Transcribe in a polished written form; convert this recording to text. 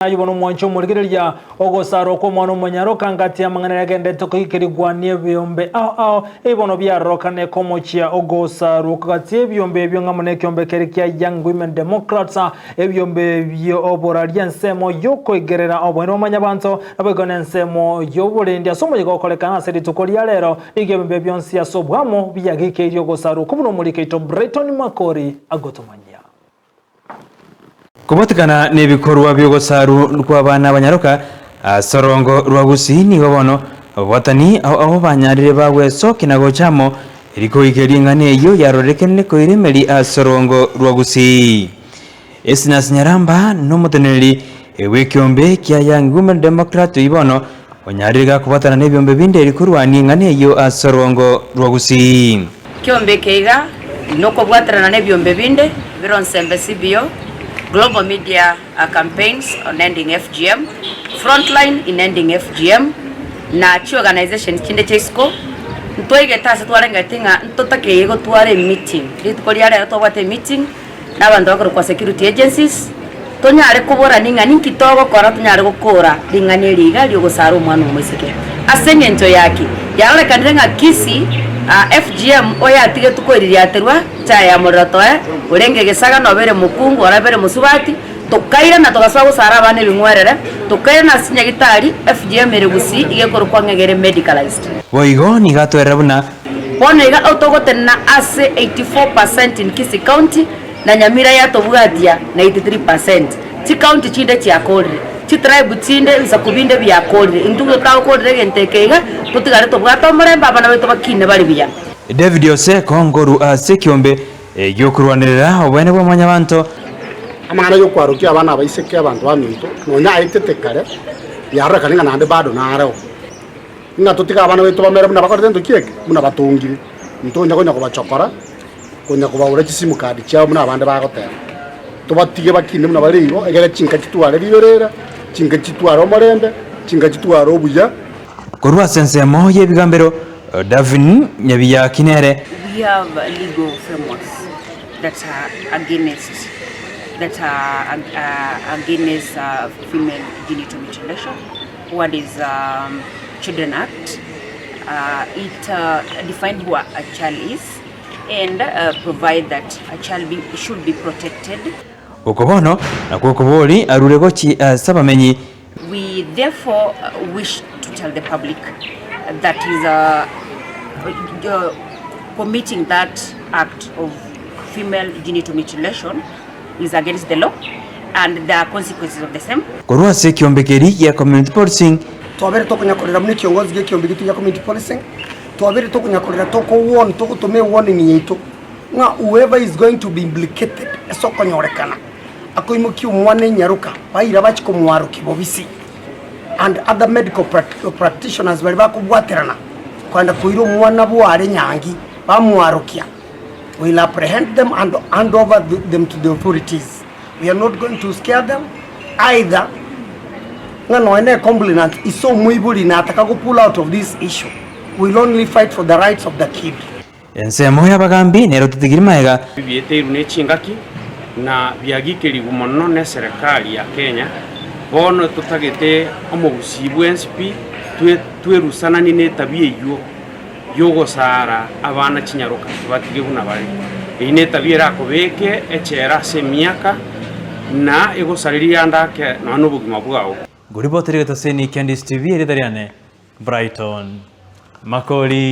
Ayio bono omwanche omorigereria ogosarwa kw'omwana omonyaroka ngati amang'ana aria agenderete koikerigwa nebiombe ao ao, ebi bono biarorokane komochia ogosarwa gati y'ebiombe ebio ng'amo nekiombe keria kia Young Women Democrats, ebiombe bi'oboraria ensemo y'okoigerera oboene bwa mwanyabanto, naboigo nensemo y'oborendi ase omoyega okorekana ase rituko ria rero, nigo ebiombe bionsi ase obwamo biagikeirie ogosarwa okwo buna omoriki oito Brighton Makori agotomanyia. Kobotikana nebikorwa bi'ogosaru kw'abana abanyaroka ase orongo rwa Gusii nigo bono ababwatani ao ao banyarire bagwesokia na gocha amo erio koikia ring'ana eyio yarorekanire koira emeri ase orongo rwa Gusii. Esinasi Nyaramba nomoteneneri bw'ekiombe kia Young Women Democrat oyio bono onyarire gakobwatana nebiombe binde erio korwania eng'ana eyio ase orongo rwa Gusii. Ekiombe eke iga nokobwaterana nebiombe binde bironsembe CBO, Global Media Campaigns on Ending FGM, Frontline in Ending FGM, na chiorganisations chinde chia isiko. Ntwaigete ase twarengeti ng'a ntotakeirie gotwara emeeting. Rituko ria rero twabwate emeeting na abanto bakorokwa security agencies, tonyare koborania ng'a ninki togokora tonyare gokora ring'ana eri iga ri'ogosara omwana omoiseke. Ase eng'encho ya ki? Yarorekanire ng'a Kisii, FGM oyatigetwe koiririaterwa chaye ya morero toe, orenge egesaga noba ere mokungu orabere mosubati, tokairana togasoa gosara abana ebing'werere, tokairana ase chinyagitari, FGM ere Gusii iga ekorokwa ng'a iga ere medicalised. Boigo nigo atwerera buna. Bono iga togotenena ase 84 per cent in Kisii County na Nyamira yatobwatia na 83 per cent. Chicounty chinde chiakorire, chitribe chinde, ebisaku binde biakorire. Intwe totagokorire egento eke iga, totigare tobwate omorembe abana baito bakine bare buya. David Oseko nkoru ase ekiombe gi'okorwanerera oboene bwa Mwanyabanto. Amang'ana y'okwarokia abana abaiseke abanto baminto, nonya aetete kare, yarorekane ng'a naende bado nareo. Ng'a totige abana baito bamere buna bakorete gento ki eke? Buna batongire. Ntonya konya kobachokora, konya kobaura chisimu card chiabo buna abande bagoteba. Tobatige bakine buna bare igo, egere chinka chitware riberera, chinka chitware omorembe, chinka chitware obuya. Korwa ase ensemo y'ebigambero, Davin Nyabiyaki nere. We have legal frameworks that are against that are against female genital mutilation. What is Children Act? It defines who a child is and provide that a child be, should be protected. Oko bono nakwo okobori arure gochia ase abamenyi. We therefore wish to tell the public that is committing that act of female genital mutilation is against the law and there are consequences of the same. Korwa ase ekiombe keria gia Community Policing. Twabere tokonyakorera buna ekiongozi gi'ekiombe gitwe gia Community Policing, twabere tokonyakorera toko warn togotoma ewarning yaito ng'a whoever is going to be implicated ase okonyorekana akoimokia omwana enyaroka baira bachie komwarokia bobisi and other medical practitioners baria bakobwaterana kogenda koira omwana bware nyangi bamwarokia. We will apprehend them and hand over them to the authorities. We are not going to scare them either ng'a nonya ne complainant ise omoibori nataka go pull out of this issue. We will only fight for the rights of the kid. Ensemo y'abagambi nero tetigiri magega. Bieteirwe ne chingaki na biagikerigwe mono neserekari ya Kenya, bono totagete omogusii bwensi pi twerusananie netabia eywo. y'ogosaara abana chinyaroka tibatige buna bare. Eyio netabia erakobeke echela ase emiaka, na egosarerie ande ake nonya nobogima bwao. Ngoribotera egetaseni kia Ndisi TV erieta riane Brighton Makori.